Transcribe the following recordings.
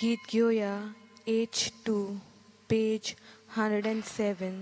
गीत घेवया H2 page 107.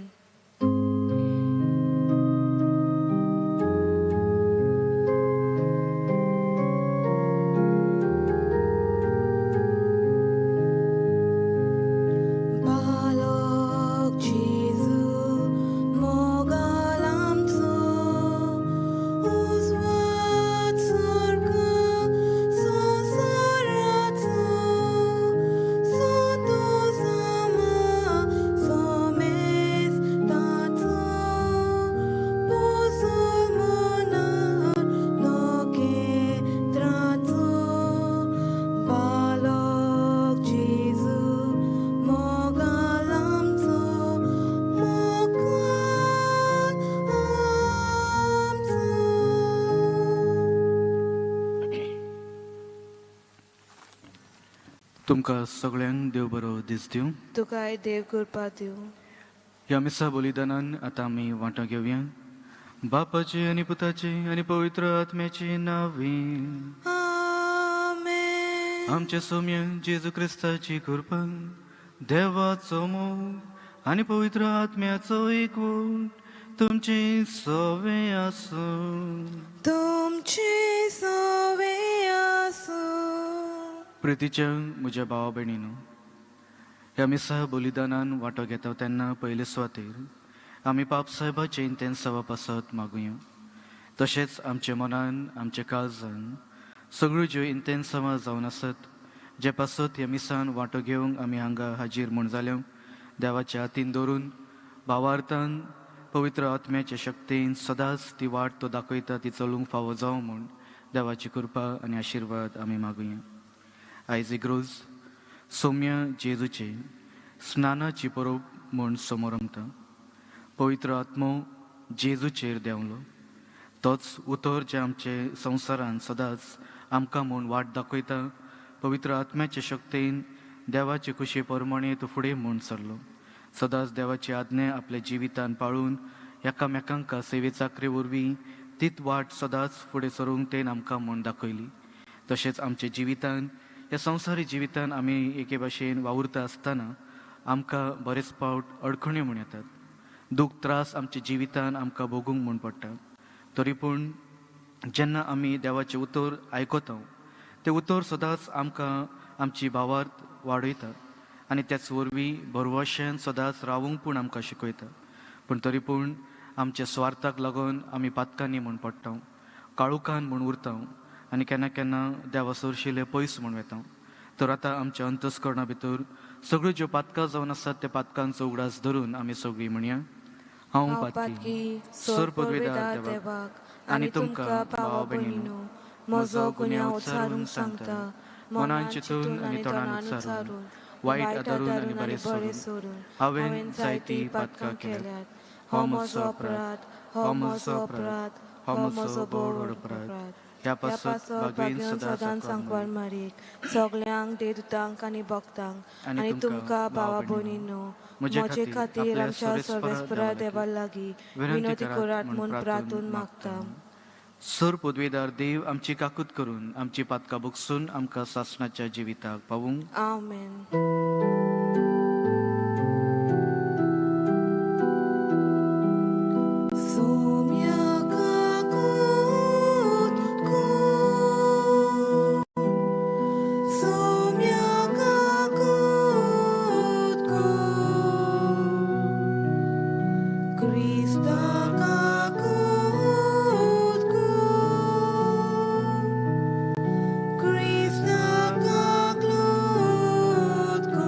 तुमकां सगळ्यांक देव बरो दीस दिवं, तुकाय देव कृपा दिवं. ह्या मिसा बलिदानान आतां आमी वांटो घेवया. बापाचे आनी पुताचे आनी पवित्र आत्म्याचे नांवे आमेन. आमच्या सोम्या जेजू क्रिस्ताची कृपा, देवाचो मोग आनी पवित्र आत्म्याचो एकवट तुमचे सवे आसूं. तुमचे सवे आसूं. प्रितीच्या म्हज्या भावा भयणीनो, ह्या मिसा बलिदानान वांटो घेता तेन्ना पयले सुवातेर आमी पाप साहेबाचें इंतेन्सांवा पासत मागुया. तशेंच आमच्या मनान आमच्या काळजान सगळ्यो ज्यो इंतेन्सांवां जावन आसत जे पासत ह्या मिसान वांटो घेवंक आमी हांगा हाजीर म्हूण जाल्या, देवाच्या हातीन दवरून भावार्थान पवित्र आत्म्याचे शक्तीन सदांच ती वाट तो दाखयता ती चलूंक फावो जावं म्हूण देवाची कृपा आनी आशिर्वाद आमी मागुया. आयज इग्रोज सोम्या जेजूचे स्नानाची परब म्हूण समोरमता. पवित्र आत्मो जेजूचेर देंवलो, तोच उतर जे आमचे संवसारान सदांच आमकां म्हूण वाट दाखयता. पवित्र आत्म्याचे शक्तीन देवाचे खुशे प्रमाणे तो फुडें म्हूण सरलो. सदांच देवाची आज्ञा आपल्या जिवितान पाळून एकामेकांक सेवे चाकरे वरवीं तीच वाट सदांच फुडें सरूंक तेन आमकां म्हूण दाखयली. तशेंच आमच्या जिवितान ह्या संवसारी जिवितान आमी एके भाशेन वावुरता आसतना आमकां बरेच फावट अडखण्यो म्हूण येतात, दूख त्रास आमच्या जिवितान आमकां भोगूंक म्हूण पडटा. तरी पूण जेन्ना आमी देवाचें उतर आयकता तें उतर सदांच आमकां आमची भावार्थ वाडयता आनी त्याच वरवीं भरवश्यान सदांच रावूंक पूण आमकां शिकयता. पूण तरी पूण आमच्या स्वार्थाक लागून आमी पातकांनी म्हूण पडटा, काळुखान म्हूण उरता आनी केन्ना केन्ना देवा सरशिल्ले पयस म्हूण वता. तर आतां आमच्या अंतस्करणा भितर सगळ्यो ज्यो पातकां जावन आसात त्या पातकांचो उगडास धरून आमी सगळीं म्हणया, हांव पातकी सर पदवेदार देवाक आनी तुमकां भावा भयणीनो म्हजो गुन्यांव उच्चारून सांगता, मनान चिंतून आनी तोंडान उच्चारून, वायट आदारून आनी बरें सोडून हांवें जायतीं पातकां केल्यात. हो म्हजो अपराध, हो म्हजो अपराध, हो म्हजो भोव व्हड अपराध. ह्या पासत भागवेन सदांच सांकवार मारीक सगल्यांक देवदूतांक आनी भक्तांक आनी तुमकां भावा भयणीनो म्हजे खातीर आमच्या सर्वेस्परा देवा लागीं विनवती करात म्हूण प्रार्थून मागता. सर पदवेदार देव आमची काकूत करून आमची पातकां भोगसून आमकां सासणाच्या जिविताक पावूंक. आमेन. Krista kakut ku.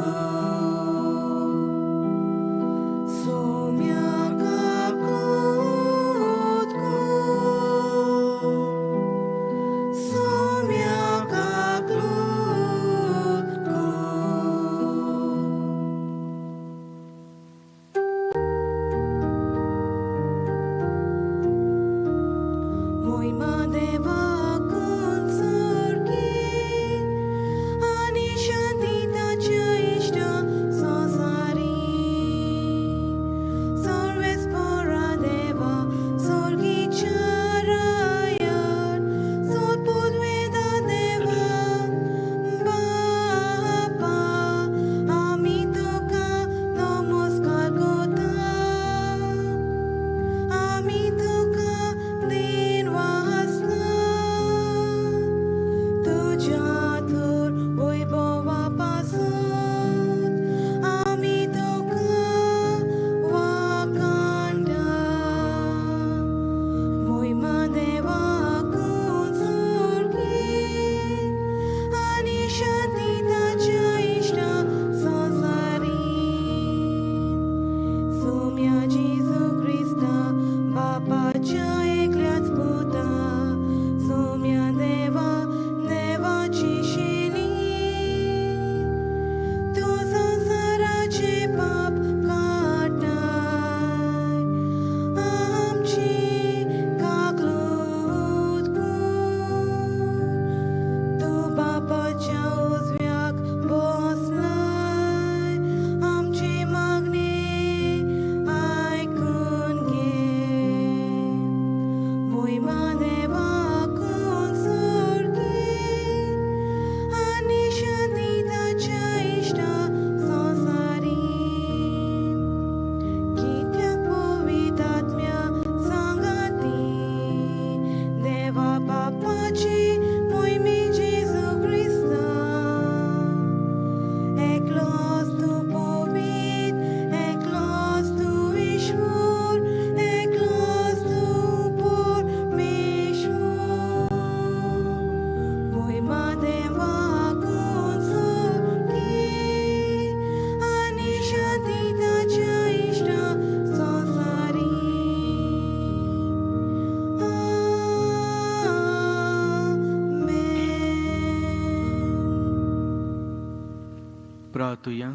प्रार्थुया.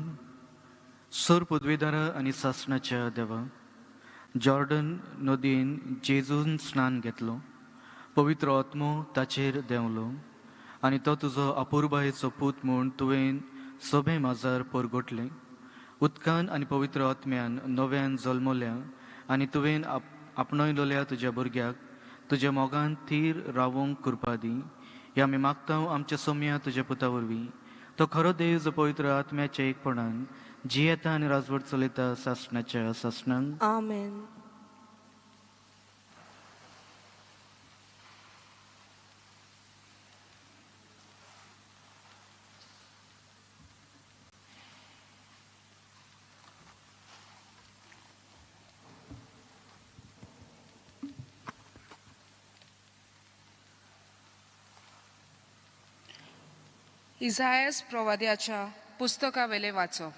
सोर पदवेदारा आनी सासणाच्या देवा, जॉर्डन नदयेन जेजून स्नान घेतलो, पवित्र आत्मो ताचेर देंवलो आनी तो तुजो अपुरबायेचो पूत म्हूण तुवें सोबे माजार परगटलें. उदकान आनी पवित्र आत्म्यान नव्यान जल्मल्या आनी तुवें आपणयलोल्या तुज्या भुरग्याक तुज्या मोगान थीर रावोंक कृपा दी. ह्या आमी मागता आमच्या सोम्या तुज्या पुता वरवीं, तो खरो देव जो पवित्र आत्म्याच्या एकपणान जियेता आनी राजवट चलयता सासणाच्या सासणांक. आमेन. इजायस प्रवाद्याच्या पुस्तकावेले वाचो.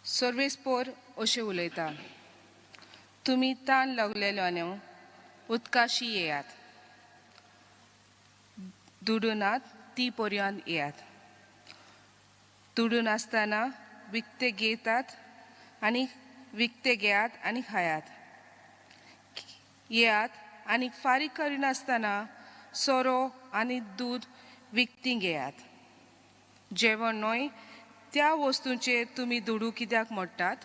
सर्वेस्पोर अशें उलयता, तुमी तान लागलेल्यानो उदकाशी येयात, दुडू नात ती पर्यंत येयात, दुडू नासतना विकते घेतात आनी विकते घेयात आनी खायात, येयात आनी फारीक करिनासतना सोरो आनी दूद विकती घेयात. जेवण न्हय त्या वस्तूंचेर तुमी दुडू कित्याक मोडटात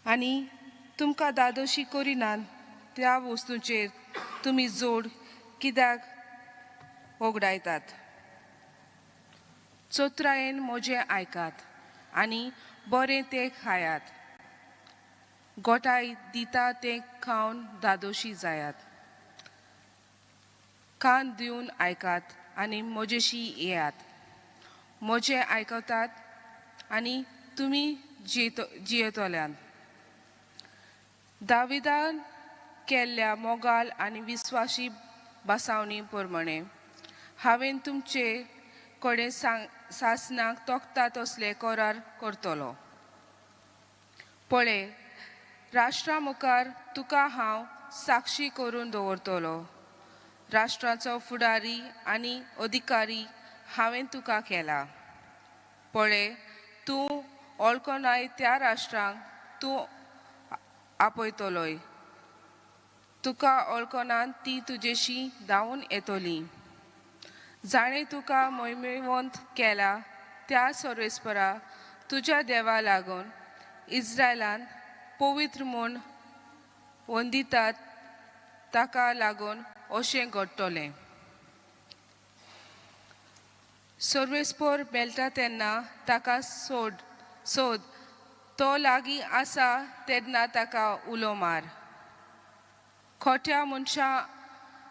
आनी तुमकां दादोशी करिनात त्या वस्तूंचेर तुमी जोड कित्याक होगडायतात. चतुरायेन म्हजें आयकात आनी बरें तें खायात, गोठाय दिता तें खावन दादोशी जायात. कान दिवन आयकात आनी म्हजेशी येयात, म्हजें आयकतात आनी तुमी जियेतल्यान. दाविदान केल्ल्या मोगाल आनी विस्वासी बसावणी प्रमाणे हांवें तुमचे कडेन सासणाक तोखता तसले करार करतलो. पळय, राष्ट्रा मुखार तुका हांव साक्षी करून दवरतलो, राष्ट्राचो फुडारी आनी अधिकारी हांवें तुका केला. पळय, तूं वळखनाय त्या राष्ट्रांक तूं आपयतलोय, तुका वळखनात ती तुजेशी धांवून येतली. जाणें तुका मोहिमेवंत केला त्या सर्वेस्परा तुज्या देवा लागून इस्रायलान पवित्र म्हूण वंदितात ताका लागून अशें घडटलें. सर्वेस्पोर मेळटा तेन्ना ताका सोद, तो लागीं आसा तेन्ना ताका उलो मार. खोट्या मनशां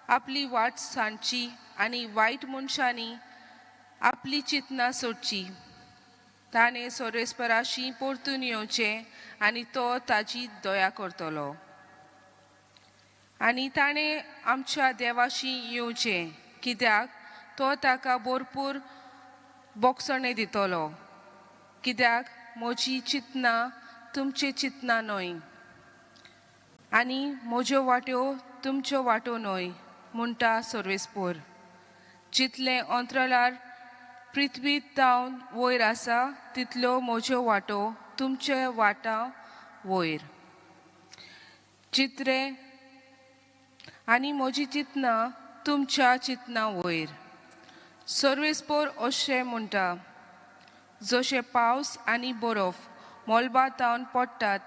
आपली वाट सांडची आनी वायट मनशांनी आपली चिंतना सोडची. ताणें सर्वेस्पराशी परतून येवचें आनी तो ताजी दया करतलो. आनी ताणें आमच्या देवाशी येवचें, कित्याक तो ताका भरपूर बोगसणें दितलो. कित्याक म्हजी चिंतना तुमची चिंतना न्हय आनी म्हज्यो वाट्यो तुमच्यो वाट्यो न्हय, म्हणटा सर्वेस्पोर. जितलें अंतराळार पृथ्वी तावन वयर आसा तितल्यो म्हज्यो वाटो तुमचे वाटां वयर. चित्रे आनी म्हजी चिंतना तुमच्या चिंतना वयर. सर्वेस्पोर अशें म्हणटा, जशें पावस आनी बरफ मळबा तावन पडटात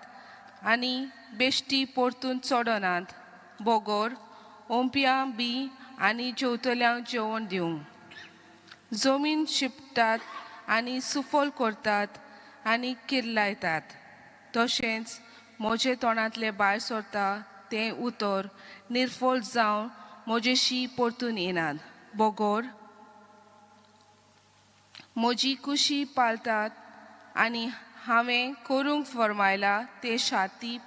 आनी बेश्टी परतून चडनात, बगर ओंपयां बी आनी जेवतल्यांक जेवण दिवंक. जमीन शिंपतात आनी सुफल करतात आनी किर्लायतात, तशेंच म्हजे तोंडांतलें भायर सरता तें उतर निर्फळ जावन म्हजेशी परतून येनात, बगर म्हजी कुशी पाळतात आनी हांवें करूंक फर्मायला ते शाती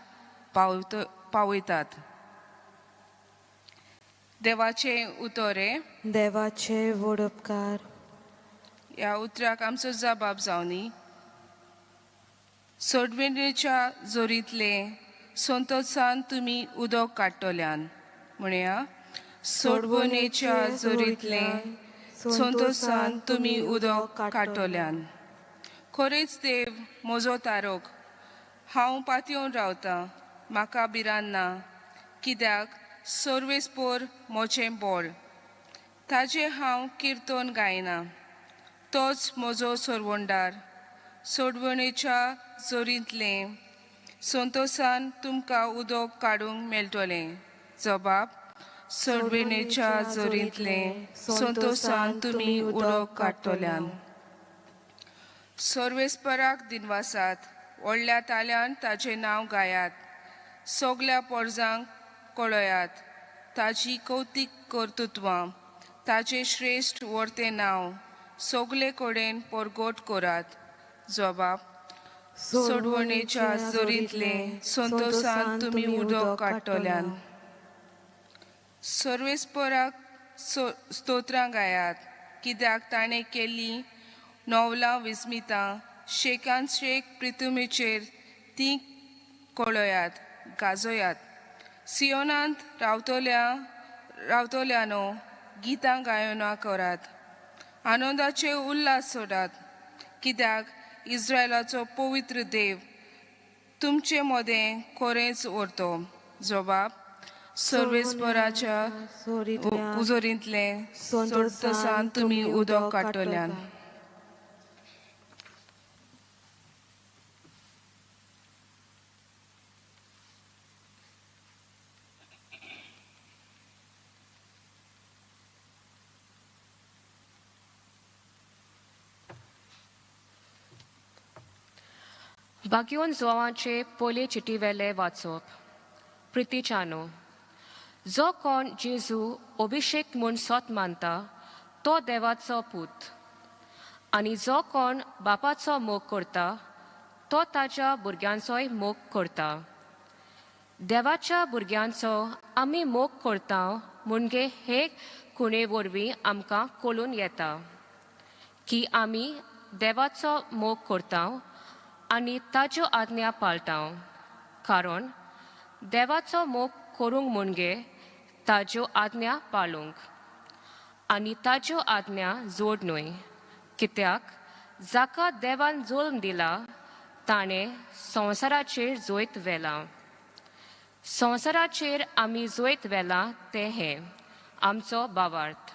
पावयतात. देवाचें उतर हें. देवाचे व्हड उपकार. ह्या उतराक आमचो जबाब जावनी. सोडविणेच्या जोरींतलें संतोसान तुमी उदक काडटल्यान. म्हणया, सोडवणेच्या जोरींतलें संतोसान तुमी उदक काडटल्यान. खरेंच देव म्हजो तारक, हांव पातयेवन रावतां, म्हाका भिरांत ना, कित्याक सर्वेस्पोर म्हजें बळ, ताजें हांव किर्तन गायना. तोच म्हजो सरवंडार, सोडवणेच्या जोरींतलें संतोसान तुमकां उदक काडूंक मेळटलें. जबाब सोडवणेच्या जोरींतलें संतोसान तुमी उदक काडटल्यान. सर्वेस्पराक दिनवासात, व्हडल्या ताल्यान ताजें नांव गायात, सगल्या पोरजांक कळयात ताजी कौतीक कर्तृत्वां, ताजें श्रेश्ठ वर्तें नांव सगले कडेन परगट करात. जबाब सोडवणेच्या जोरींतलें संतोसान तुमी उदक काडटल्यान. सर्वेस्पराक स्तोत्रां गायात, कित्याक ताणें केल्लीं नवलां विस्मितां शेकान शेक प्रितुमेचेर तीं कळयात, गाजयात. सियोनांत रावतल्यानो गितां गायनां करात, आनंदाचे उल्हास सोडात, कित्याक इस्रायलाचो पवित्र देव तुमचे मदें खरेंच व्हरतो. जबाब सर्वेस्पराच्या उजोरींतलें संतोसान तुमी उदक काडटल्यान. बागयोन जुवांचे पयले चिटीवेले वाचप. प्रितीचानो, जो कोण जेजू अभिषेक म्हूण सत मानता तो देवाचो पूत, आनी जो कोण बापाचो मोग करता तो ताच्या भुरग्यांचोय मोग करता. देवाच्या भुरग्यांचो आमी मोग करता म्हणजे हे खुणे वरवीं आमकां कळून येता की आमी देवाचो मोग करता आनी ताज्यो आज्ञा पाळटा. कारण देवाचो मोग करूंक म्हणजे ताज्यो आज्ञा पाळूंक, आनी ताज्यो आज्ञा जोड न्हय, कित्याक जाका देवान जल्म दिला ताणें संवसाराचेर जैत व्हेलां. संवसाराचेर आमी जैत व्हेलां तें हें आमचो भावार्थ.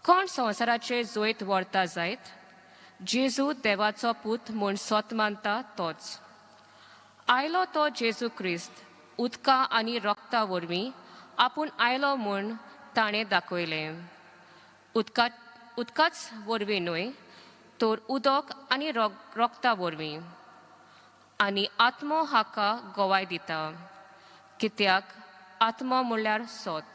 कोण संवसाराचेर जैत व्हरता जायत? जेजू देवाचो पूत म्हूण सत मानता तोच. आयलो तो जेजू क्रिस्त उदका आनी रोगता वरवीं आपूण आयलो म्हूण ताणें दाखयलें. उदकाच वरवीं न्हय तर उदक आनी रोगता वरवीं. आनी आत्मो हाका गवाय दिता, कित्याक आत्मो म्हणल्यार सत.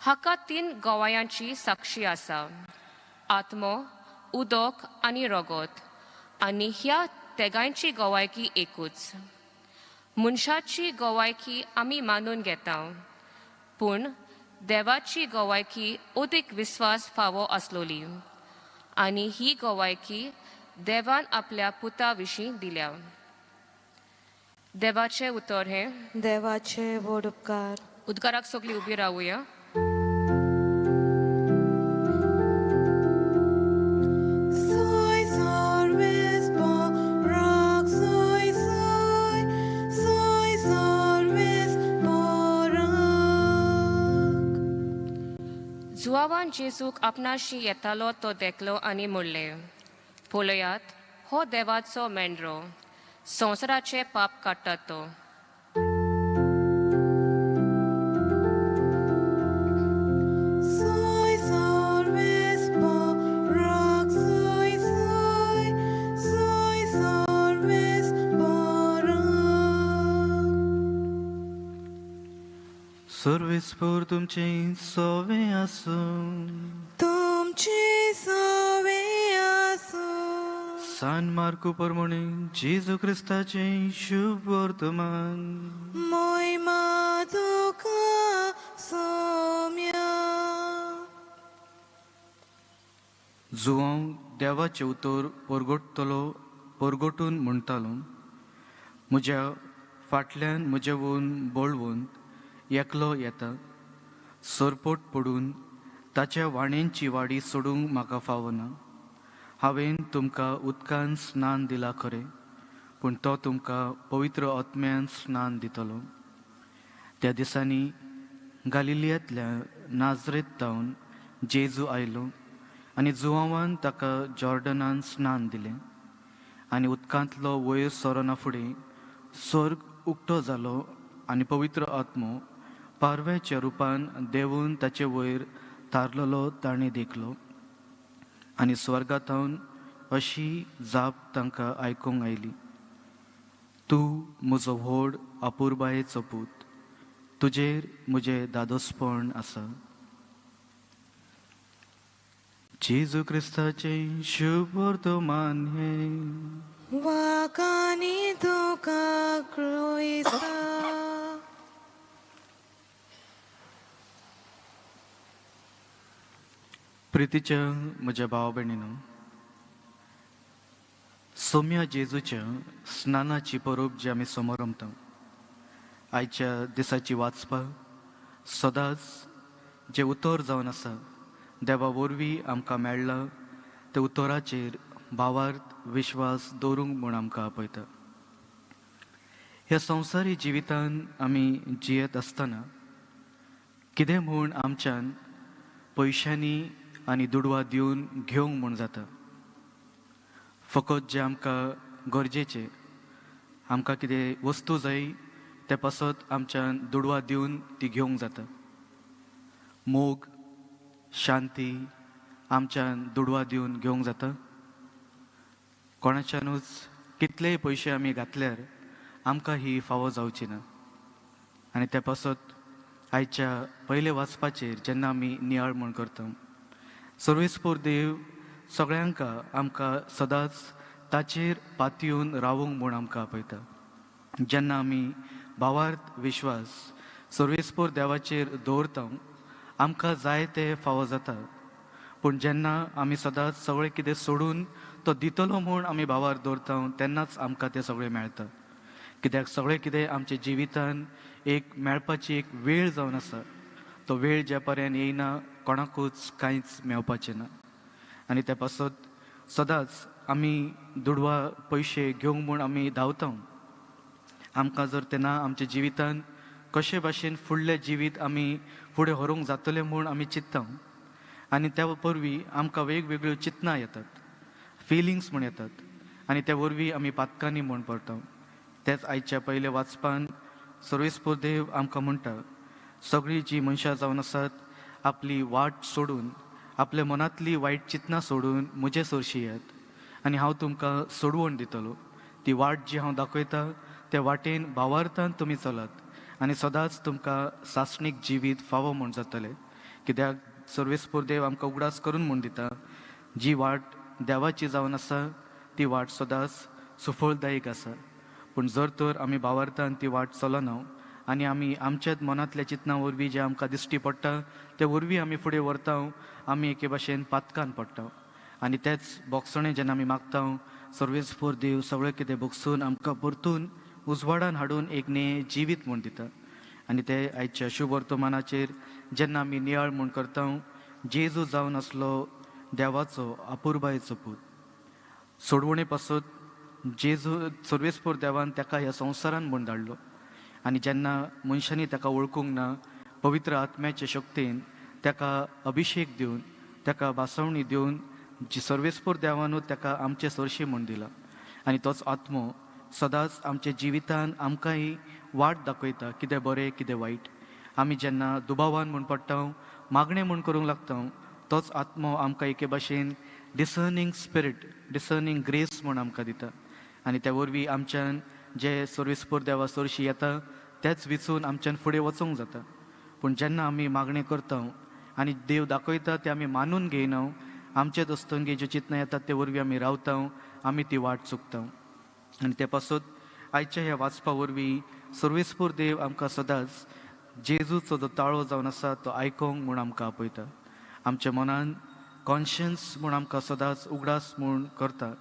हाका तीन गवायांची साक्षी आसा, आत्मो, उदक आनी रगत, आनी ह्या तेगांयची गवायकी एकूच. मनशाची गवायकी आमी मानून घेता, पूण देवाची गवायकी अदीक विस्वास फावो आसलोली, आनी ही गवायकी देवान आपल्या पुता विशीं दिल्या. देवाचें उतर हें. देवाचे व्हड उपकार. उदकाराक सगळीं उबी रावुया. जुवावान जेजूक आपणाशी येतालो तो देखलो आनी म्हणलें, पळयात, हो देवाचो मेंढरो, संवसाराचें पाप काडटा तो. सर्वेस्पोर तुमचे सोवे आसूं, तुमचे सोवे आसूं. सान मार्कू प्रमाणे जेजू क्रिस्ताचें शुभ वर्तमान. मोहिमा तुका सोम्या. जुवांव देवाचें उतर परगटतलो परगटून म्हणटालो, म्हज्या फाटल्यान म्हजेवून बळवून एकलो येता, सरपोट पडून ताच्या वाणेंची वाडी सोडूंक म्हाका फावना. हांवें तुमकां उदकान स्नान दिलां खरें, पूण तो तुमकां पवित्र आत्म्यान स्नान दितलो. त्या दिसांनी गालिलियांतल्या नाजरेत तावन जेजू आयलो आनी जुवांवान ताका जॉर्डनान स्नान दिलें. आनी उदकांतलो वयर सरना फुडें स्वर्ग उक्तो जालो आनी पवित्र आत्मो पारव्याच्या रुपान देंवून ताचे वयर थारलेलो ताणें देखलो. आनी स्वर्गांतल्यान अशी जाप तांकां आयकूंक आयली, तूं म्हजो व्हड अपुरबायेचो पूत, तुजेर म्हजें दादोसपण आसा. जेजू क्रिस्ताचें शुभ वर्तमान हें. वाकानी तुका क्रोयसा. प्रितीच्या म्हज्या भाव भयणीनो, सोम्या जेजूच्या स्नानाची परब जी आमी समरंभता, आयच्या दिसाची वाचपाक सदांच जें उतर जावन आसा देवा वरवीं आमकां मेळ्ळां त्या उतराचेर भावार्थ विश्वास दवरूंक म्हूण आमकां आपयता. ह्या संवसारी जिवितान आमी जियेत आसतना कितें म्हूण आमच्यान पयशांनी आनी दुडवां दिवन घेवंक म्हूण जाता. फकत जें आमकां गरजेचें, आमकां कितें वस्तू जाय ते पासत आमच्यान दुडवां दिवन ती घेवंक जाता. मोग, शांती आमच्यान दुडवां दिवन घेवंक जाता. कोणाच्यानूच कितलेय पयशे आमी घातल्यार आमकां ही फावो जावची ना. आनी ते पासत आयच्या पयले वाचपाचेर जेन्ना आमी नियाळ म्हूण करता, सर्वेस्पोर देव सगळ्यांक आमकां सदांच ताचेर पातयेवन रावूंक म्हूण आमकां आपयता. जेन्ना आमी भावार्थ विश्वास सर्वेस्पोर देवाचेर दवरता, आमकां जाय तें फावो जाता. पूण जेन्ना आमी सदांच सगळें कितें सोडून तो दितलो म्हूण आमी भावार दवरता, तेन्नाच आमकां तें सगळें मेळटा. कित्याक सगळें कितें आमच्या जिवितान एक मेळपाची एक वेळ जावन आसा. तो वेळ ज्या पर्यंत येयना कोणाकूच कांयच मेळपाचें ना. आनी ते पासत सदांच आमी दुडवा पयशे घेवंक म्हूण आमी धांवता. आमकां जर तेन्ना आमच्या जिवितान कशे भाशेन फुडलें जिवीत आमी फुडें व्हरूंक जातलें म्हूण आमी चिंत्ता. आनी त्या वरवीं आमकां वेगवेगळ्यो चिंतनां येतात, फिलिंग्स म्हूण येतात आनी त्या वरवीं आमी पातकांनी म्हूण पडटा. तेच आयच्या पयल्या वाचपान सर्वेस्पोर देव आमकां म्हणटा, सगळीं जीं मनशां जावन आसात आपली वाट सोडून, आपल्या मनांतली वायट चिंतनां सोडून म्हजे सरशी येयात आनी हांव तुमकां सोडवण दितलो. ती वाट जी हांव दाखयता त्या वाटेन भावार्थान तुमी चलात आनी सदांच तुमकां सासणीक जिवीत फावो म्हूण जातलें. कित्याक सर्वेस्पोर देव आमकां उगडास करून म्हूण दिता, जी वाट देवाची जावन आसा ती वाट सदांच सुफळदायक आसा. पूण जर तर आमी भावार्थान ती वाट चलना आनी आमी आमच्याच मनांतल्या चिंतना वरवीं जें आमकां दिश्टी पडटा ते वरवीं आमी फुडें व्हरता, आमी एके भाशेन पातकान पडटा. आनी तेच बोगसणें जेन्ना आमी मागता, सर्वेस्पोर देव सगळें कितें बोगसून आमकां परतून उजवाडान हाडून एक ने जिवीत म्हूण दिता. आनी ते आयच्या शुभ वर्तमानाचेर जेन्ना आमी नियाळ म्हूण करता, जेजू जावन आसलो देवाचो अपुरबायेचो पूत. सोडवणे पासत जेजू सर्वेस्पोर देवान ताका ह्या संवसारान म्हूण धाडलो. आनी जेन्ना मनशांनी ताका वळखूंक ना, पवित्र आत्म्याचे शक्तीन ताका अभिशेक दिवन, ताका भासवणी दिवन सर्वेस्पोर देवानूच ताका आमचे सरशी म्हूण दिला. आनी तोच आत्मो सदांच आमच्या जिवितान आमकांय वाट दाखयता, कितें बरें कितें वायट. आमी जेन्ना दुबावान म्हूण पडटा, मागणें म्हूण करूंक लागता, तोच आत्मो आमकां एके भाशेन डिसर्नींग स्पिरीट, डिसर्नींग ग्रेस म्हूण आमकां दिता. आनी त्या वरवीं आमच्यान जे सर्वेस्पोर देवा सरशी येता तेच विचून आमच्यान फुडें वचूंक जाता. पूण जेन्ना आमी मागणें करता आनी देव दाखयता तें आमी मानून घेयना, आमचे दस्तंगी ज्यो चिंतनां येतात ते वरवीं आमी रावता, आमी ती वाट चुकता. आनी ते पासत आयच्या ह्या वाचपा वरवीं सर्वेस्पोर देव आमकां सदांच जेजूचो जो ताळो जावन आसा तो आयकोंक म्हूण आमकां आपयता. आमच्या मनान कॉन्शियन्स म्हूण आमकां सदांच उगडास म्हूण करता.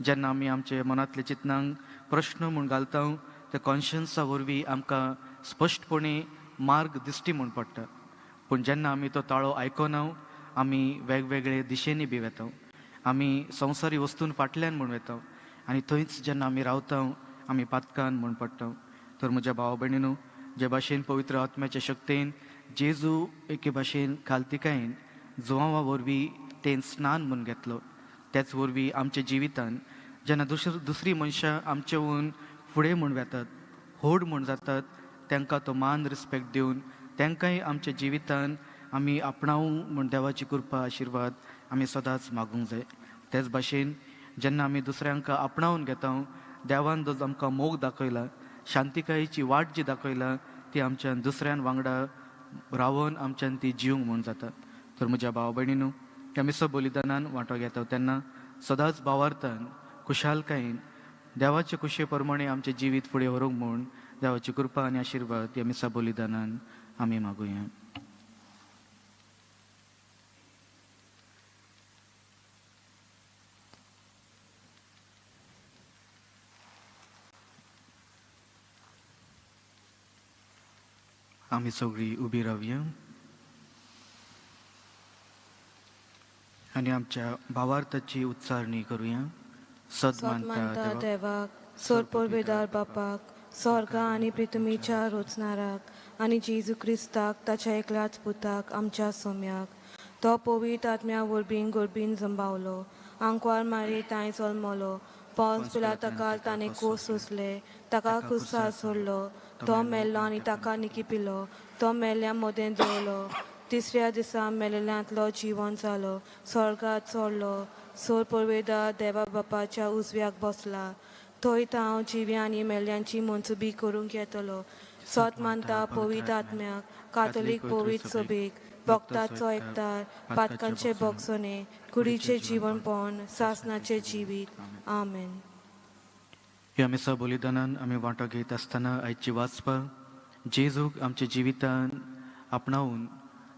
जेन्ना आमी आमचे मनांतल्या चिंतनांक प्रश्न म्हूण घालता, त्या कॉन्शियन्सा वरवीं आमकां स्पश्टपणे मार्ग दिश्टी म्हूण पडटा. पूण जेन्ना आमी तो ताळो आयकना, आमी वेगवेगळे दिशेनी बी वेता, आमी संवसारी वस्तून फाटल्यान म्हूण वेता आनी थंयच जेन्ना आमी रावता आमी पातकान म्हूण पडटा. तर म्हज्या भाव भयणीनू, जे भाशेन पवित्र आत्म्याच्या शक्तेन जेजू एके भाशेन खालतिकायेन जुवांवा वरवीं तें स्नान म्हूण घेतलो, त्याच वरवीं आमच्या जिवितान जेन्ना दुसरी मनशां आमचेहून फुडें म्हूण वेतात, व्हड म्हूण जातात, तांकां तो मान रिस्पेक्ट दिवन तांकांय आमच्या जिवितान आमी आपणावूंक म्हूण देवाची कृपा आशिर्वाद आमी सदांच मागूंक जाय. तेच भाशेन जेन्ना आमी दुसऱ्यांक आपणावन घेता, देवान जो आमकां मोग दाखयला, शांतिकायेची वाट जी दाखयला, ती आमच्यान दुसऱ्यान वांगडा रावन आमच्यान ती जिवंक म्हूण जाता. तर म्हज्या भाव भयणीनू, ह्या मिसो बलिदानान वांटो घेता तेन्ना सदांच भावार्थान खुशालकायेन देवाचे खुशे प्रमाणे आमचें जिवीत फुडें व्हरूंक म्हूण देवाची कृपा आनी आशिर्वाद ह्या मिसा बलिदानान आमी मागुया. आमी सगळीं उबी रावया आनी आमच्या भावार्थाची उच्चारणी करुया. सत मानता देवाक, सोरपोरबेदार बापाक, स्वर्गा आनी पृथ्वीच्या रोचणाराक आनी जेजू क्रिस्ताक ताच्या एकल्याच पुताक आमच्या सोम्याक, तो पवित्र आत्म्या वरवीं गोरबीन जंबावलो, आंकवार मारी तांय जल्मलो, पोन्स पिलाताकाल ताणें कोस सोंसले, ताका कुसार सोडलो, तो मेल्लो आनी ताका निकिपिलो, तो मेल्ल्या मदें दवरलो, तिसऱ्या दिसा मेलेल्यांतलो जिवन जालो, स्वर्गात चडलो, सोर परवेदा देवा बापाच्या उजव्याक बसला, थंय हांव जिव्या आनी मेल्ल्यांची मनसुबी करूंक येतलो. सत मानता पवित्र आत्म्याक, कातोलीक पवित्र सभेक, भक्ताचो एकतार, पातकांचे भोगसणे, कुडीचें जिवनपण, सासनाचें जिवीत. आमेन. ह्या मिसा बलिदानान आमी वांटो घेत आसतना आयची वाचपाक जेजूक आमच्या जिवितान आपणावन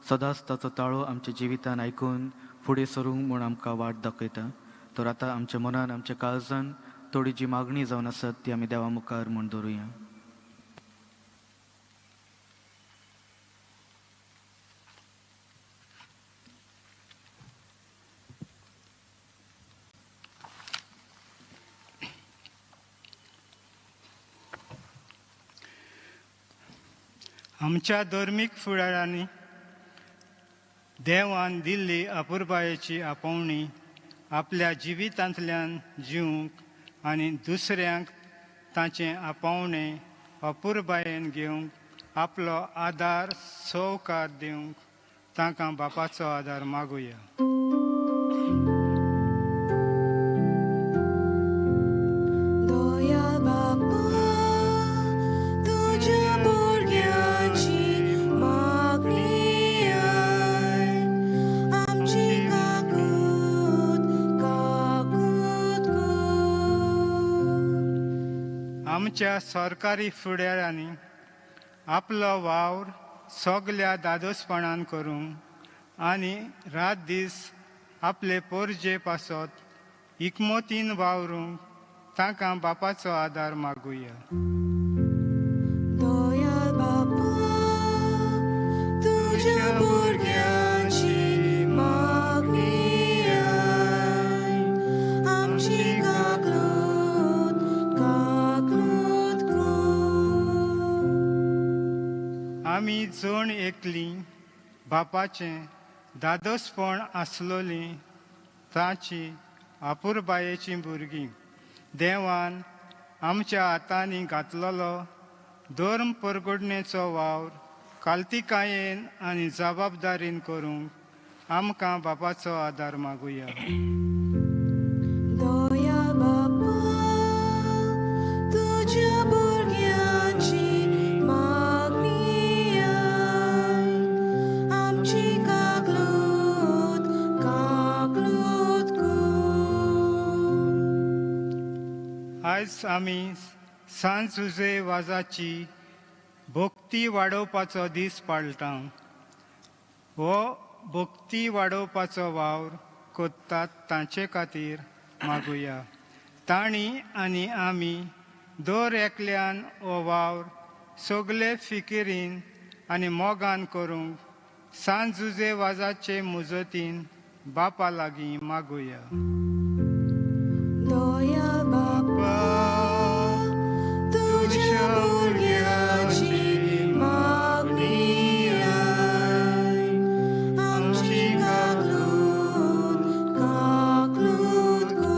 सदांच ताचो ताळो आमच्या जिवितान आयकून फुडें सरूंक म्हूण आमकां वाट दाखयता. तर आतां आमच्या मनान आमच्या काळजान थोडी जी मागणी जावन आसत ती आमी देवा मुखार म्हूण दवरुया. आमच्या धर्मीक फुडारांनी देवान दिल्ली अपुरबायेची आपोवणी आपल्या जिवितांतल्यान जिवंक आनी दुसऱ्यांक ताचें आपोवणें अपुरबायेन घेवंक आपलो आदार सवकार दिवंक तांकां बापाचो आदार मागुया. आमच्या सरकारी फुडाऱ्यांनी आपलो वावर सगल्या दादोसपणान करूंक आनी रात दीस आपले पोरजे पासत इकमोतीन वावरूंक तांकां बापाचो आदार मागुया. आमी जण एकली बापाचें दादोसपण आसलोलीं ताची अपुरबायेचीं भुरगीं देवान आमच्या हातांनी घातलेलो धर्म परगडणेचो वावर कालतिकायेन आनी जबाबदारीन करूंक आमकां बापाचो आदार मागुया. आयज आमी सांत जुझे वाजाची भक्ती वाडोवपाचो दीस पाळटा. हो भक्ती वाडोवपाचो वावर करतात तांचे खातीर मागुया. तांणी आनी आमी दर एकल्यान हो वावर सगळे फिकिरीन आनी मोगान करूंक सांत जुजे वाजाचे मुजतीन बापा लागीं मागुया. दया बापा तुज्या भुरग्याची मागणी आयक, आमची काकलूत काकलूत कर.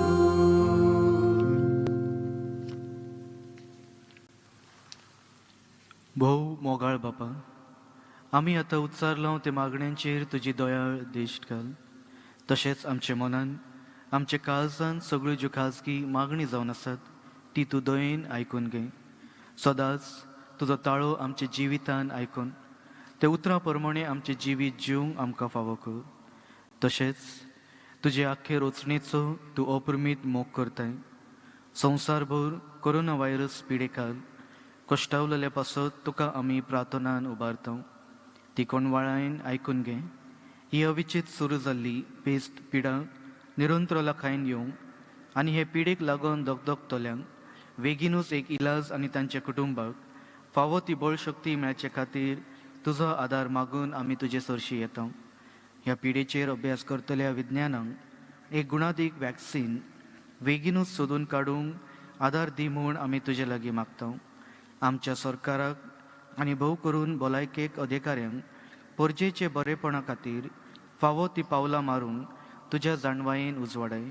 भोव मोगाळ बापा, आमी आतां उच्चारलां ते मागण्यांचेर तुजी दयाळ दिश्ट घाल. तशेंच आमचे मनान आमच्या काळजान सगळ्यो ज्यो खाजगी मागणी जावन आसात ती तूं दयेन आयकून घे. सदांच तुजो ताळो आमच्या जिवितान आयकून ते उतरां प्रमाणे आमचें जिवीत जिवंक आमकां फावो कर. तशेंच तुजे आख्खे रचणेचो तूं अपरिमीत मोग करताय. संवसारभर कोरोना व्हायरस पिडेखाल कश्टावलेल्या पासत तुका आमी प्रार्थनान उबारता. ती कोणवाळायन आयकून घे. ही अविचीत सुरू जाल्ली पेस्ट पिडा निरंतरला खायन येवंक आनी हे पिडेक लागून दगदगतल्यांक बेगीनूच एक इलाज आनी तांच्या कुटुंबाक फावो ती बळशक्ती मेळचे खातीर तुजो आदार मागून आमी तुजे सरशी येता. ह्या पिडेचेर अभ्यास करतल्या विज्ञानांक एक गुणादीक वॅक्सीन बेगीनूच सोदून काडूंक आदार दी म्हूण आमी तुजे लागीं मागता. आमच्या सरकाराक आनी भोव करून भलायकेक अधिकाऱ्यांक परजेचे बरेपणा खातीर फावो ती पावलां मारूंक तुज्या जाणवायेन उजवाडाय.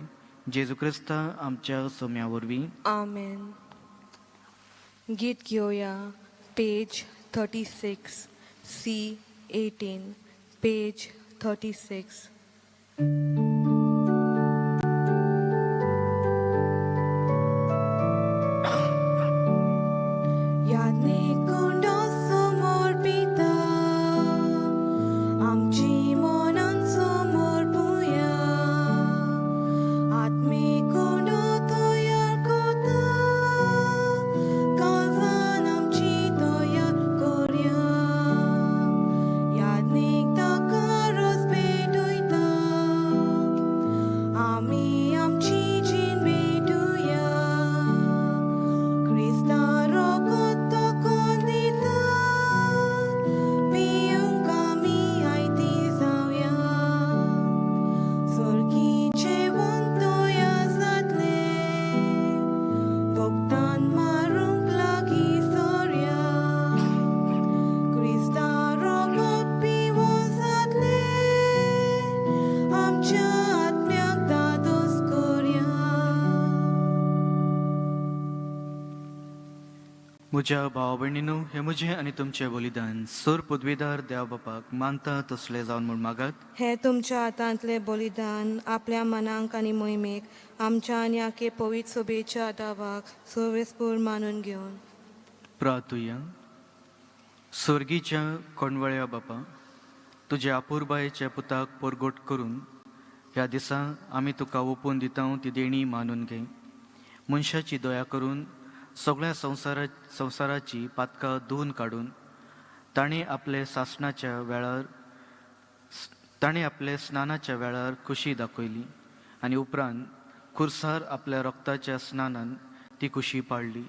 जेजू क्रिस्ता आमच्या सोम्या वरवीं. आमेन. गीत घेवया पेज 36 C 18 page 36. म्हज्या भाव भयणीनू, हें म्हजें आनी तुमचें बलिदान सर पदवीदार देव बापाक मानता तसलें जावन म्हूण मागात. हें तुमच्या हातांतलें बलिदान आपल्या मनांक आनी मोहिमेक आमच्या आनी आखे पवित्र सोबेच्या दावाक सर्वेस्पूर मानून घेवन प्रार्थुया. स्वर्गीच्या कोणवळ्या बापा, तुज्या अपुरबायेच्या पुताक परगट करून ह्या दिसा आमी तुका ओपून दिता ती देणी मानून घे. मनशाची दया करून सगळ्या संवसाराची पातकां धुवून काडून ताणें आपले स्नानाच्या वेळार खुशी दाखयली आनी उपरांत खुर्सार आपल्या रक्ताच्या स्नानान ती खुशी पाडली.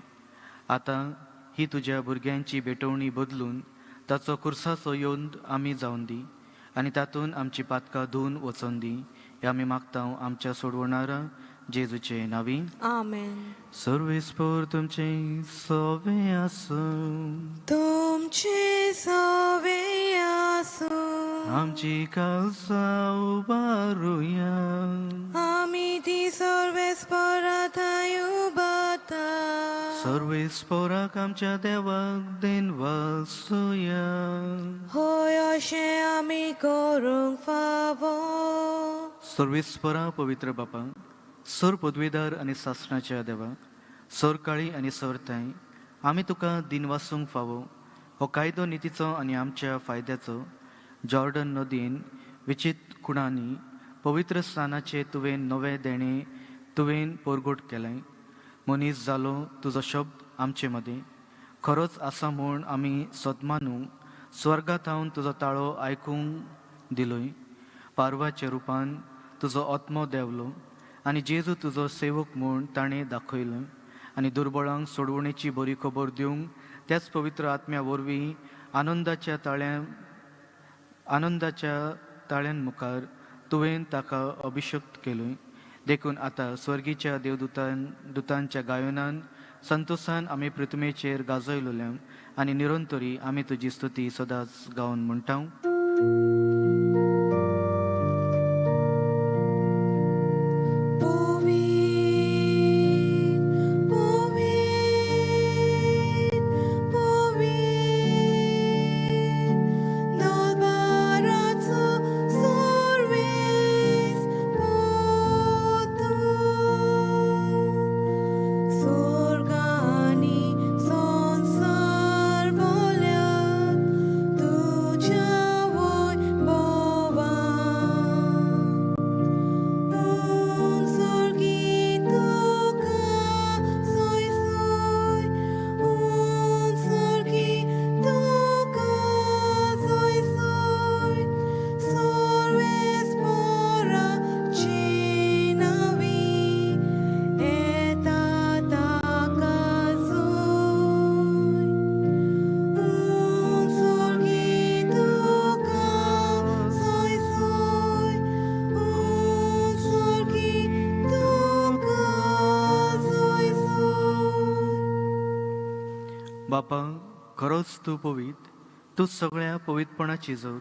आतां ही तुज्या भुरग्यांची भेटवणी बदलून ताचो खुर्साचो योंद आमी जावन दी आनी तातूंत आमची पातकां धुवून वचोन दी. हे आमी मागता आमच्या सोडवणारा जेजूचे नावी. आमेन. सर्वेस्पोर तुमचे सवे आसूं. तुमचे सवे आसूं. आमची काळजां उबारुया. आमी ती सर्वेस्पोरा थंय उबारता. सर्वेस्पोराक आमच्या देवाक देन वासुया. होय अशें आमी करूंक फावो. सर्वेस्पोरा पवित्र बापा, सर पदवीदार आनी सासणाच्या देवा, सर काळी आनी सर ताई, आमी तुका दिनवासूंक फावो हो कायदो नितीचो आनी आमच्या फायद्याचो जॉर्डन नदीन विचित कुणांनी पवित्र स्नानाचे तुवें नवें देणें तुवें परगट केलें. मनीस जालो तुजो शब्द आमचे मदीं खरोच आसा म्हूण आमी सदमानूंक स्वर्गा थावन तुजो ताळो आयकूंक दिलोय. पारवाच्या रुपान तुजो आत्मो देंवलो आनी जेजू तुजो सेवक म्हूण ताणें दाखयलो आनी दुर्बळांक सोडवणेची बरी खबर दिवंक त्याच पवित्र आत्म्या वरवीं आनंदाच्या आनंदाच्या ताळ्यां मुखार तुवें ताका अभिषक्त केलोय. देखून आतां स्वर्गीच्या देवदूतांच्या गायनान संतोषान आमी पृथ्वीचेर गाजयलोल्या आनी निरंतरी आमी तुजी स्तुती सदांच गावन म्हणटा. बापा, खरोच तूं पवित्र, तूं सगळ्या पवित्रपणाची जोर.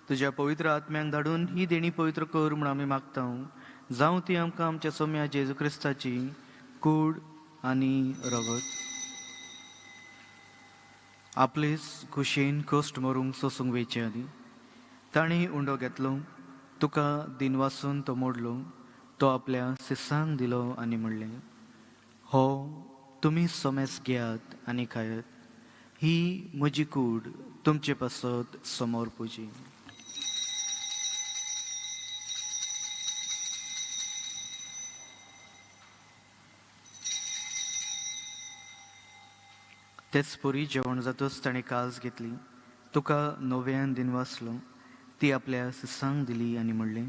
तुज्या पवित्र आत्म्यांक धाडून ही देणी पवित्र कर म्हूण आमी मागता. जावं ती आमकां आमच्या सोम्या जेजू क्रिस्ताची कूड आनी रगत. आपलेच खुशयेन कश्ट मरूंक सोसूंक वेचे आदीं ताणें उंडो घेतलो, तुका दिनवासून तो मोडलो, तो आपल्या शिसांक दिलो आनी म्हणलें, हो तुमी सोमेस घेयात आनी खायात, ही म्हजी कूड तुमचे पासत समोर पुजी. तेच परी जेवण जातच ताणें काज घेतली, तुका नव्यान दिनवासलो, ती आपल्या शिसांक दिली आनी म्हणलें,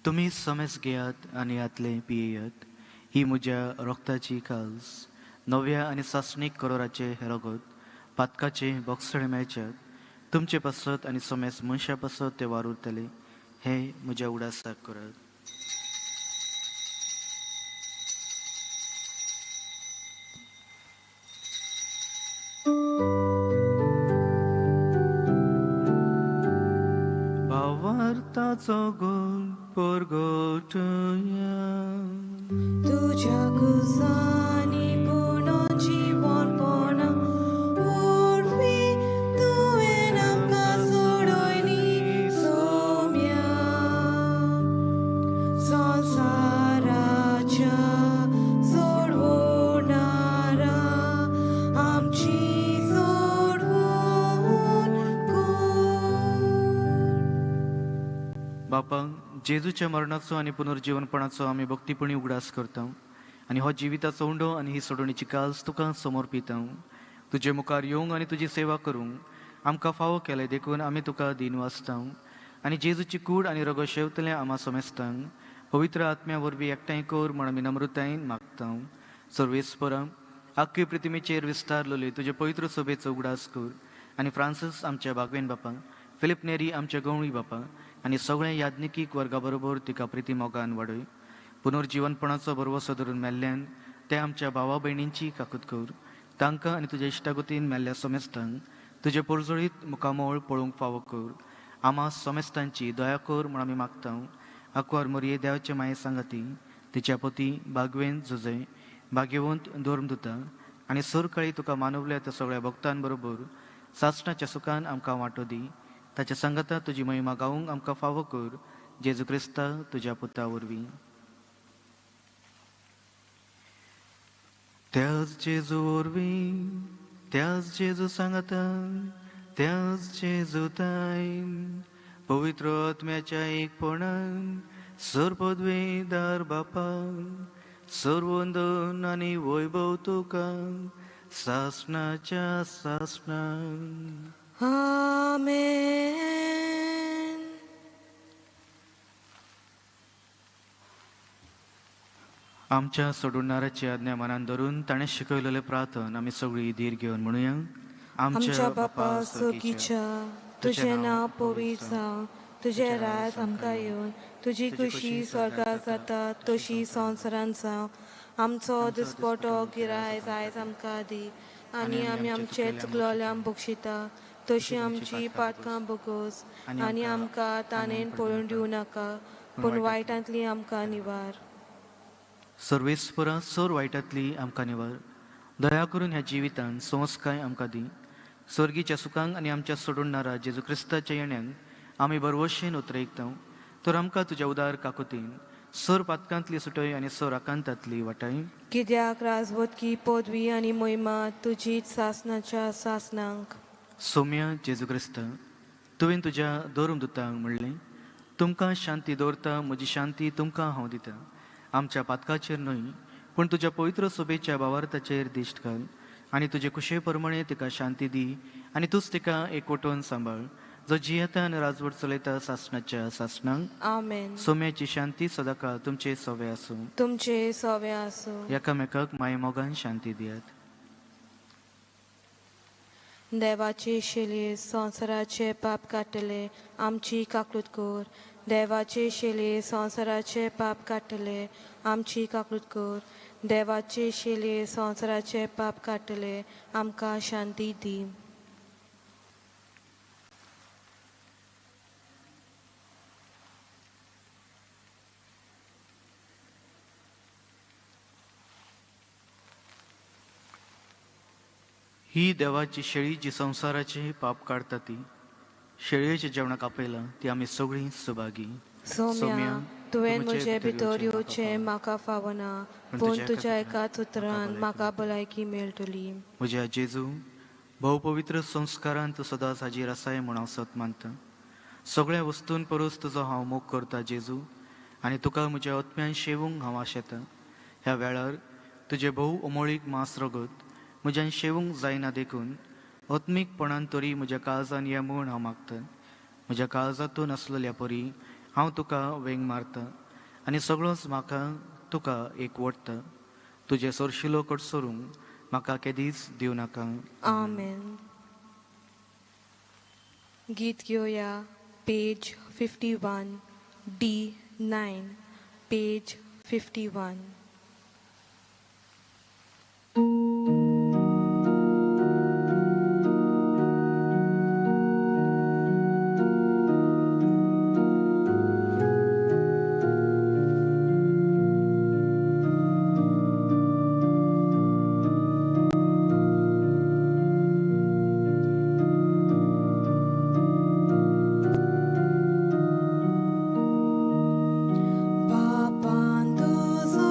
तुमी समेस घेयात आनी हातलें पियेयात, ही म्हज्या रक्ताची काज, नव्या आनी सासणीक करोराचे हे रगत पातकाचे बोगसणे मेळच्यात तुमचे पासत आनी समेस मनशा पासत ते वार उरतले, हे म्हज्या उडासाक करात. भावार्थाचो गुण परगटया तुझ्या कुसानी पुनर्जीवनपणा वरवीं तुवें आमकां सोडयली सोम्या. संवसाराच्या सोडवणारा आमची सोडवण कर. बापा, जेजूच्या मरणाचो आनी पुनर्जीवनपणाचो आमी भक्तीपणी उगडास करता आनी हो जिविताचो उंडो आनी ही सोडवणीची काज तुका समर्पिता. तुजे मुखार येवंक आनी तुजी सेवा करूंक आमकां फावो केलें देखून आमी तुका दीन वाचता आनी जेजूची कूड आनी रगत शेवतलें आमा समेस्तांक पवित्र आत्म्या वरवीं एकठांय कर म्हण आमी नम्रतायेन मागता. सर्वेस्परा, आख्खी पृथ्वीचेर विस्तारलेले तुजे पवित्र सभेचो उगडास कर आनी फ्रांसीस आमच्या बागवेन बापा, फिलीप नेरी आमच्या गवळी बापा आनी सगळ्या याज्ञिकीक वर्गा बरोबर तिका प्रिती मोगान वाडय. पुनर्जीवनपणाचो भरवसो धरून मेल्ल्यान ते आमच्या भावा भयणींची काकूत कर. तांकां आनी तुज्या इश्टागतीन मेल्ल्या समेस्तांक तुजे पोरजोळीत मुखामोळ पळोवंक फावो कर. आमा समेस्तांची दया कर म्हूण आमी मागता. आकवार मोरये देवाचे माये सांगाती तिच्या पती बागवेन जुजय भाग्यवंत धर्मदुता आनी सरकाळी तुका मानवल्या त्या सगळ्या भक्तांबरोबर सासणाच्या सुखान आमकां वांटो दी. ताच्या सांगाता तुजी महिमा गावंक आमकां फावो कर. जेजू क्रिस्ता तुज्या पुता वरवीं. त्याच जेजू वरवीं, त्याच जेजू सांगाता, त्याच जेजू ताईन पवित्र आत्म्याच्या एकपणान सर्वपदवीदार बापा सर्वंदन आनी वैभव तुका सासणाच्या सासणान. आमेन. आमच्या सोडणाराची आज्ञा मनान धरून ताणें शिकयलेलें प्रार्थन आमी सगळी धीर घेवन म्हणुया. आमच्या बापा स्वर्गीच्या, तुजें नांव पवित्र जावं, तुजें राज आमकां येवन, तुजी खुशी स्वर्गात जाता तशी संवसारांत जावं. आमचो दिसपटो गिरायज आयज आमकां दी, आनी आमी आमचे चुकलोल्यांक बक्षिता तशी आमची पातकां बोगोस, आनी आमकां ताणेन पळोवन दिवं नाका, पूण वायटांतली आमकां निवार. सर्वेस्परा सोर वायटांतली आमकां निवार. दया करून ह्या जिवितान संस्काय आमकां दी. स्वर्गीच्या सुखांक आनी आमच्या सोडणारा जेजू क्रिस्ताच्या येण्यांक आमी बरवशेन उतरयता, तर आमकां तुज्या उदार काकुतीन सोर पातकांतली सुटय आनी सोर आकांतांतली वाटाय. कित्याक राजवतकी पदवी आनी मोहिमा तुजीच सासनाच्या सासनांक. सोम्या जेजू क्रिस्त, तुवें तुज्या धर्मदुतांक म्हणलें, तुमकां शांती दवरता, म्हजी शांती तुमकां हांव दिता. आमच्या पातकाचेर न्हय पूण तुज्या पवित्र सोबेच्या भावार्थाचेर दिश्ट घाल आनी तुजे कुशे प्रमाणे तिका शांती दी, आनी तूंच तिका एकवटून सांबाळ, जो जियेता आनी राजवट चलयता सासणाच्या सासणांक. आमेन. सोम्याची शांती सदांकाळ तुमचे सोवे आसूं. तुमचे सोवे आसूं. एकामेकाक मायमोगान शांती दियात. देवाचे शेले संवसाराचे पाप काडटले, आमची काकूत कर. देवाचे शेले संवसाराचे पाप काडटले, आमची काकूत कर. देवाचे शेले संवसाराचे पाप काडटले, आमकां शांती दी. ही देवाची शेळी जी संवसाराचे पाप काडटा ती शेळयेच्या जेवणाक आपयला ती आमी सगळीं सुभागी. सोम्या, तुवें म्हजे भितर येवचें म्हाका फावना, पूण तुज्या एकाच उतरान म्हाका भलायकी मेळटली. म्हज्या जेजू, भोवपवित्र संस्कारान तूं सदांच हाजीर आसाय म्हूण हांव सत मानता. सगळ्या वस्तून परस तुजो हांव मोग करता जेजू, आनी तुका म्हज्या आत्म्यान शेवूंक हांव आशेता. ह्या वेळार तुजें भोव अमोळीक मांस रगत म्हज्यान शेवूंक जायना, देखून आत्मीकपणान तरी म्हज्या काळजान ये म्हूण हांव मागता. म्हज्या काळजांतून आसलेल्या परी हांव तुका वेंग मारता आनी सगळोच म्हाका तुका एक वडटा. तुजें सरशिलो कडसरूंक म्हाका केदीच दिवं नाका. आमेन. गीत घेवया पेज 51 D9 page 51. बापान तुजो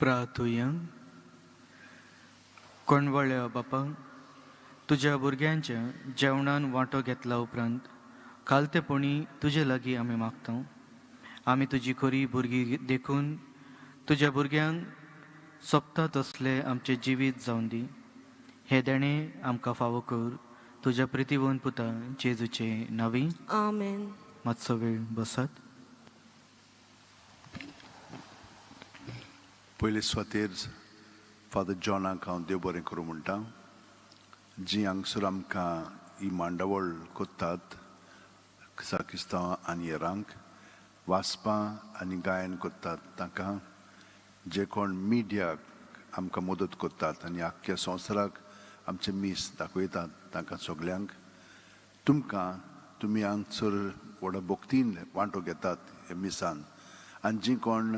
प्रार्थुया. कोणवळ्या बापा, तुज्या भुरग्यांच्या जेवणान वांटो घेतला उपरांत खालतेपणी तुजे लागीं आमी मागता. आमी तुजी खरी भुरगीं देखून तुज्या भुरग्यांक सोंपता तसलें आमचें जिवीत जावन दी. हें देणें आमकां फावो कर तुज्या प्रितीवन पुता जेजूचे नांवी. आमेन. मातसो वेळ बसात. पयले सुवातेर फादर जॉनाक हांव देव बरें करूं म्हणटा. जी हांगसर आमकां ही मांडावळ कोत्तात साकिस्तांव आनी हेरांक वाचपां आनी गायन कोत्तात तांकां, जे कोण मिडियाक आमकां मदत करतात आनी आख्ख्या संवसाराक आमचें मीस दाखयतात तांकां सगल्यांक, तुमकां तुमी हांगसर व्हडा भक्तीन वांटो घेतात हे मिसान आनी जी कोण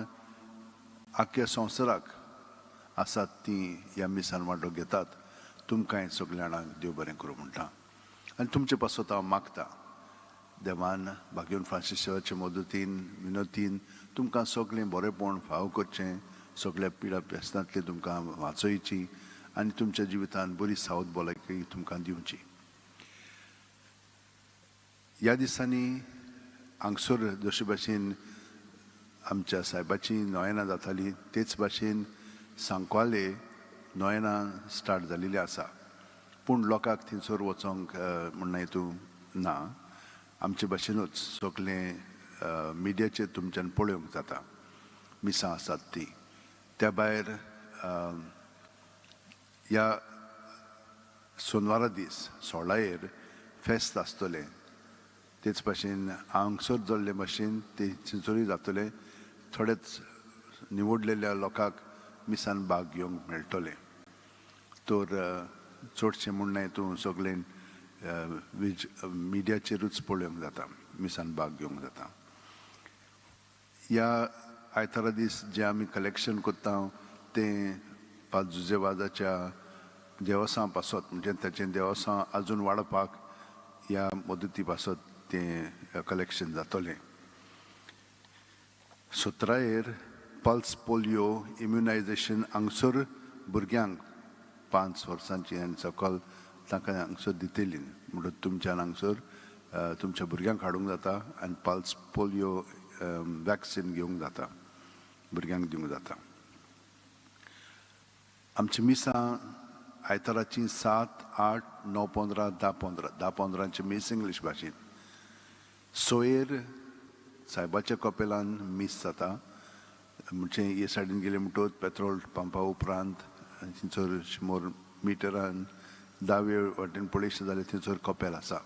आख्ख्या संवसाराक आसात ती ह्या मिसान वांटो घेतात, तुमकां सगल्या जाणांक देव बरें करूं म्हणटा. आनी तुमचे पासत हांव मागता देवान भाग्यवन फ्रांसिसाचे मदतीन विनोतीन तुमकां सगळें बरेंपण फावो करचें, सगळ्या पिडा व्यसनांतली तुमकां वाचोवची आनी तुमच्या जिवितान बरी सावध भलायकी तुमकां दिवची. ह्या दिसांनी हांगसर जशे भाशेन आमच्या सायबाची नोयनां जाताली तेच भाशेन सांकवाले नोयनां स्टार्ट जालेली आसा, पूण लोकांक थंयसर वचोंक म्हणना तूं ना. आमचे भाशेनूच सगळें मिडियाचेर तुमच्यान पळोवंक जाता मिसां आसात ती. त्या भायर ह्या सोनवारा दीस 16 फेस्त आसतलें, तेच भाशेन हांगसर जाल्ले भाशेन ते थंयसरूय जातलें. थोडेच निवडलेल्या लोकांक मिसान भाग घेवंक मेळटलें. तर चडशें म्हणणें तूं सगळें वीज मिडियाचेरूच पळोवंक जाता, मिसान भाग घेवंक जाता. ह्या आयतारा दीस जें आमी कलेक्शन करता तें पांच जुजेवाजाच्या देवसां पासत, म्हणजे ताचें देवसां आजून वाडपाक ह्या मदती पासत तें कलेक्शन जातलें. 17 पल्स पोलियो इम्युनायजेशन हांगसर भुरग्यांक 5 वर्सांची आनी सकल तांकां हांगसर दितली, म्हणटकच तुमच्यान हांगसर तुमच्या भुरग्यांक हाडूंक जाता आनी पल्स पोलियो वॅक्सिन घेवंक जाता, भुरग्यांक दिवंक जाता. आमची मिसां आयताराची 7, 8, 9, 15, 10, 15, 10, 15 मीस इंग्लीश भाशेन. 6 सायबाच्या कपेलान मीस जाता, म्हणजे हे सायडीन गेले म्हणटकच पेट्रोल पंपा उपरांत थंयसर 100 मिटरान दावे वाटेन पळयशें जाल्यार थंयसर कपेल आसा.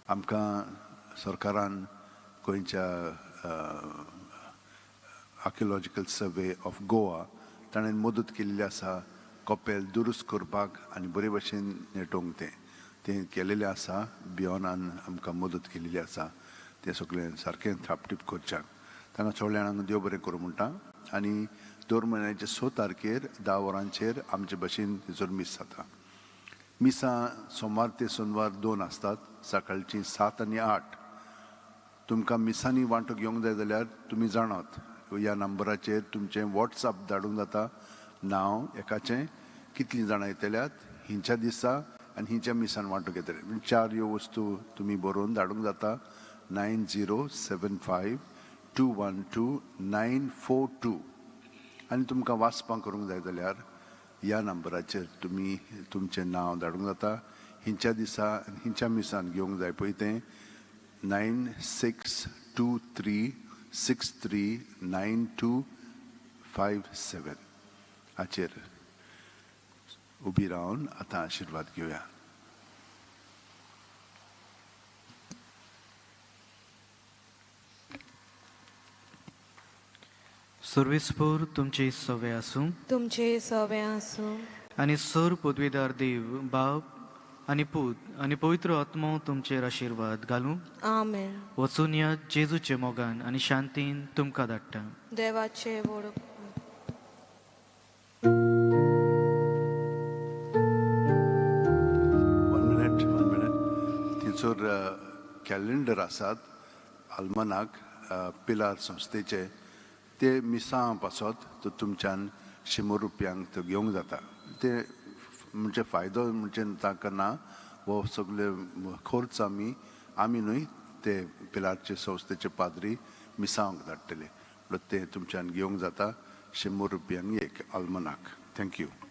आमकां सरकारान गोंयच्या आर्किओलॉजिकल सर्वे ऑफ गोवा ताणें मदत केल्ली आसा कपेल दुरुस्त करपाक आनी बरे भशेन नेटोवंक. तें तें केलेलें आसा, बियोनान आमकां मदत केलेली आसा तें सगळें सारकें थापटीप करच्याक. तांकां सगळ्या जाणांक देव बरें करूं म्हणटा. आनी दर म्हयन्याचे 6 तारखेर 10 वरांचेर आमचे भशेन थंयसर मीस जाता. मिसां सोमार ते सोनवार 2 आसतात, सकाळचीं 7 आनी 8. तुमकां मिसांनी वांटो घेवंक जाय जाल्यार तुमी जाणात ह्या नंबराचेर तुमचें वॉट्सएप धाडूंक जाता, नांव एकाचें, कितलीं जाणां येतल्यात हिंच्या दिसा आनी हिंच्या मिसान वांटो घेतले, 4 ह्यो वस्तू तुमी बरोवन धाडूंक जाता. 9075 212 942. आनी तुमकां वाचपां करूंक जाय जाल्यार ह्या नंबराचेर तुमी तुमचें नांव धाडूंक जाता, हिंच्या दिसा आनी हिंच्या मिसान घेवंक जाय पळय तें 9623 63 9257 हाचेर उबी रावन आतां आशिर्वाद घेवया. सर्वेस्पोर तुमचे सवे आसूं, तुमचे सवे आसूं. आनी सर पदवीदार देव बाप आनी पूत आनी पवित्र आत्मो तुमचेर आशिर्वाद घालूं. आमेन. वचून या जेजूचे मोगान आनी शांतीन तुमकां धाडटा. देवाचे व्हड. One minute, 1 minute. थंयसर कॅलेंडर आसात आल्मनाक पिलार संस्थेचे, ते मिसां पासत तर तुमच्यान 100 रुपयांक त्यो घेवंक जाता. ते म्हणजे फायदो म्हणजे तांकां ना, हो सगळे खर्च आमी आमी न्हय ते पिलारचे संस्थेचे पाद्री मिसांवांक धाडटले. म्हणल्यार ते तुमच्यान घेवंक जाता 100 रुपयांक एक आल्मनाक. Thank you.